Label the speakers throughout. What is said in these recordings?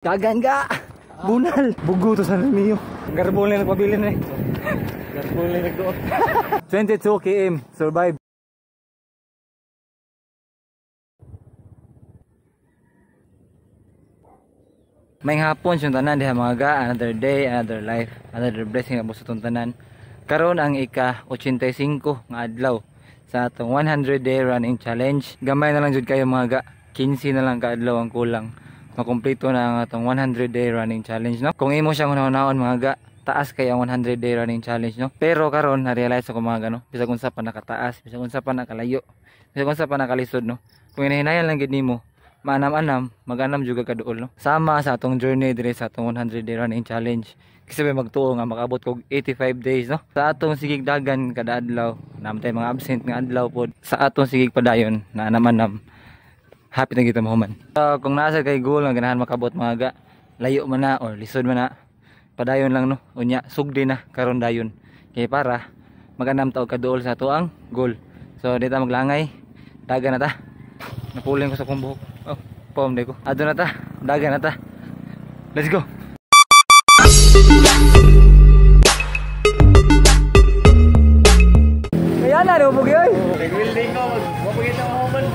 Speaker 1: Dagan ka! Bunal! Bugo to sa Mio. Garbol na nagpabilin eh.
Speaker 2: Garbol na nagduot.
Speaker 1: 22 km. Survive. May hapon siyang tanan diha mga ga, another day, another life, another blessing na sa tanan. Karon ang ika-85 nga adlaw sa atong 100 day running challenge. Gamay na lang jud kayo mga ga, 15 na lang ka adlaw ang kulang. Makumpleto na ang atong 100 day running challenge, no? Kung imo siyang hunahon mga ga, taas kay ang 100 day running challenge, no? Pero karon na-realize ako mga ga, no? Bisag unsa pa nakataas, bisag unsa pa nakalayo, bisag unsa pa nakalisod, no? Kung hinahinayan lang gid nimo, maanam-anam, maganam juga kaduol, no? Sama sa atong journey dire sa atong 100 day running challenge. Kasi may magtuo nga makaabot kog 85 days, no? Sa atong sigig dagan kada adlaw, naman mga absent nga adlaw pod. Sa atong sigig padayon na anam-anam, happy na kita mahuman. So, kung nasa kay goal nga ganahan makabot mga ga, layo man na or lisod man na, padayon lang, no? Unya, sugdi na karon dayon. Kay para maganam ta og kaduol sa ato ang goal. So, di ta maglangay, dagan na ta. Napuling ko sa akong buhok. Oh, pom ko. Ado na ta, dagan na ta. Let's go. Kaya na rin bugi oy.
Speaker 2: Nag-welding ko, mapagita ko man.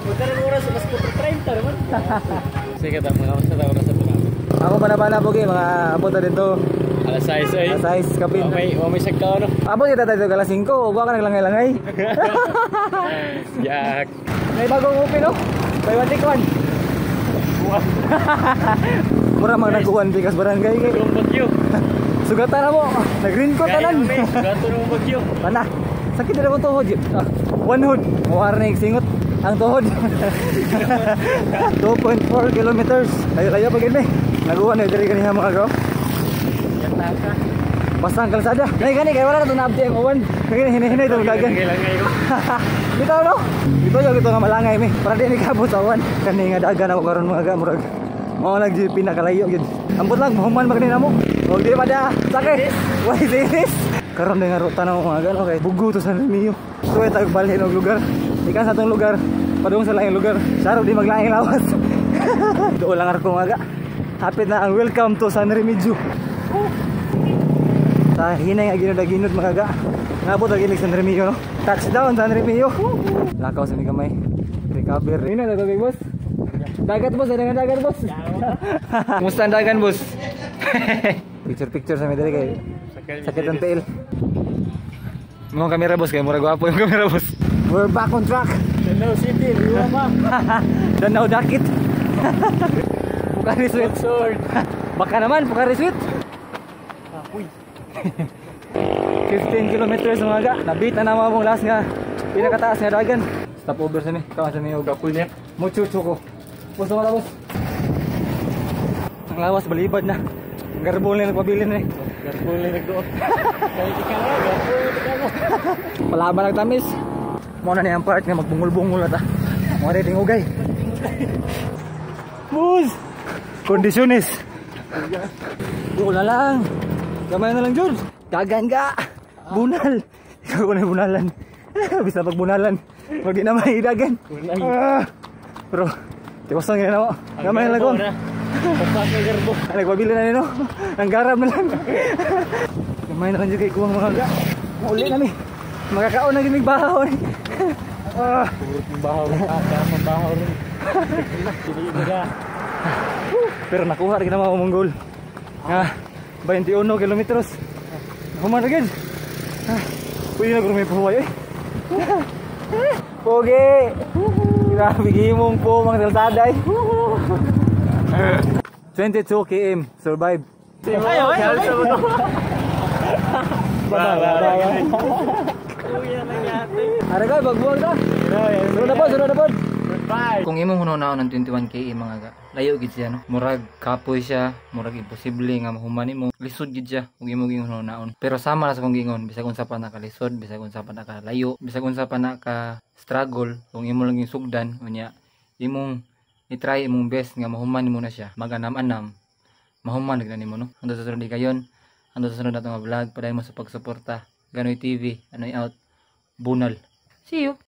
Speaker 2: Magkaroon oras alas 4:30 naman. Sige ta, mga sa oras sa tunga.
Speaker 1: Ako pa na pa bugi, mga abot na dito.
Speaker 2: Alas 6 ay.
Speaker 1: Alas 6 kapin.
Speaker 2: May sagkaw no.
Speaker 1: Abot kita dito alas 5, ug ka naglangay-langay.
Speaker 2: Yak.
Speaker 1: May bagong open no. Buy one take one. Mura mang nagkuhan bigas barangay kay.
Speaker 2: Yung bagyo.
Speaker 1: Sugatan na mo. Nag-green ko tanan.
Speaker 2: Sugatan mo bagyo.
Speaker 1: Pana. Sakit na akong tuhod. One hood. Mawar na yung singot ang tuhod. 2.4 kilometers. Layo-layo pa gini. Naguhan na diri kaniya mga go. Basta ang kalsada. Nay gani kay wala na to naabdi ang uwan. Kaya hinahinay itong dagan. Bitaw no? Bitaw yung ito nga malangay mi. Para di ni kabot sa uwan. Kani nga dagan ako karon mga ga murag. Mao lang gyud pinakalayo gyud. Ambot lang mahuman ba kanina mo. Og di pa da. Sakay. Why this? Karon nga ruta na mga ga, okay. Bugo to sa Mio. Suway tag balhin og lugar. Ikan sa atong lugar, padung sa laing lugar. Saro di maglaing lawas. Doon lang arko mga ga. Hapit na ang welcome to San Remigio. Sa hinay nga ginod-ginod mga ga. Ngabot ang ginig San Remigio, no? Touchdown San Remigio. Lakaw sa mi gamay. Recover. Ina na tubig, boss. Dagat boss, ada nga dagat boss. Kumusta ang dagan boss? Picture picture sa mi diri kay sakit ang tiil. Mga kamera boss kay mura gwapo yung kamera boss. We're back on track.
Speaker 2: Danau City, liwa pa.
Speaker 1: Danau Dakit. Pocari Sweet. Baka naman Pocari Sweet.
Speaker 2: Uy.
Speaker 1: 15 kilometers mga ga. Nabit na naman mong last nga pinakataas nga dagan. Stop over sa mi. Kawan sa mi og
Speaker 2: Kapoy niya.
Speaker 1: Mucho choco. Boss wala boss. Ang lawas balibad na. Garbol na nagpabilin eh.
Speaker 2: Garbol na nagduot. Kahit ikaw nga, garbol na.
Speaker 1: Palaban nagtamis. Mo na niya ang part nga magbungol-bungol na ta. Mo rin tingugay. Boss! Kondisyones. Buko na lang. Gamay na lang jud. Dagan ka. Bunal. Ikaw ko na bunalan. Bisa pagbunalan. Pag di na maidagan. Pero tiwasan nga na mo. Gamay na lang ko.
Speaker 2: Garbo.
Speaker 1: Nagpabili na nino. Ang garab na lang. Gamay na lang jud kay kuwang mga ga. Uli na mi. Makakaon na gimig bahaw.
Speaker 2: Purot ng bahaw. Kaya bahaw rin.
Speaker 1: Pero nakuha rin naman mong goal. 21 kilometros. Human na gid. Pwede na gurumay puhuway eh. Pogi! Grabe gimong po mga kalsada eh. 22 km survive.
Speaker 2: Ayaw, ayaw, ayaw.
Speaker 1: Bye, Aray bagbuwag ta. Sunod na po, sunod na po.
Speaker 2: Goodbye.
Speaker 1: Kung imong hunaw ng 21 km mga ga, layo gid siya no. Murag kapoy siya, murag imposible nga mahuman nimo. Lisod gid siya kung imong gihunaon. Pero sama na sa kong giingon, bisag unsa pa nakalisod, bisag unsa pa nakalayo, bisag unsa pa naka struggle, kung imo lang sugdan unya imong i-try imong best nga mahuman nimo na siya. Maganam-anam, mahuman gid nimo no. Hangtod sa sunod kayon, hangtod sa sunod nato nga vlog, padayon mo sa pagsuporta. Ganoy TV, Anoy out. Bunal. See you.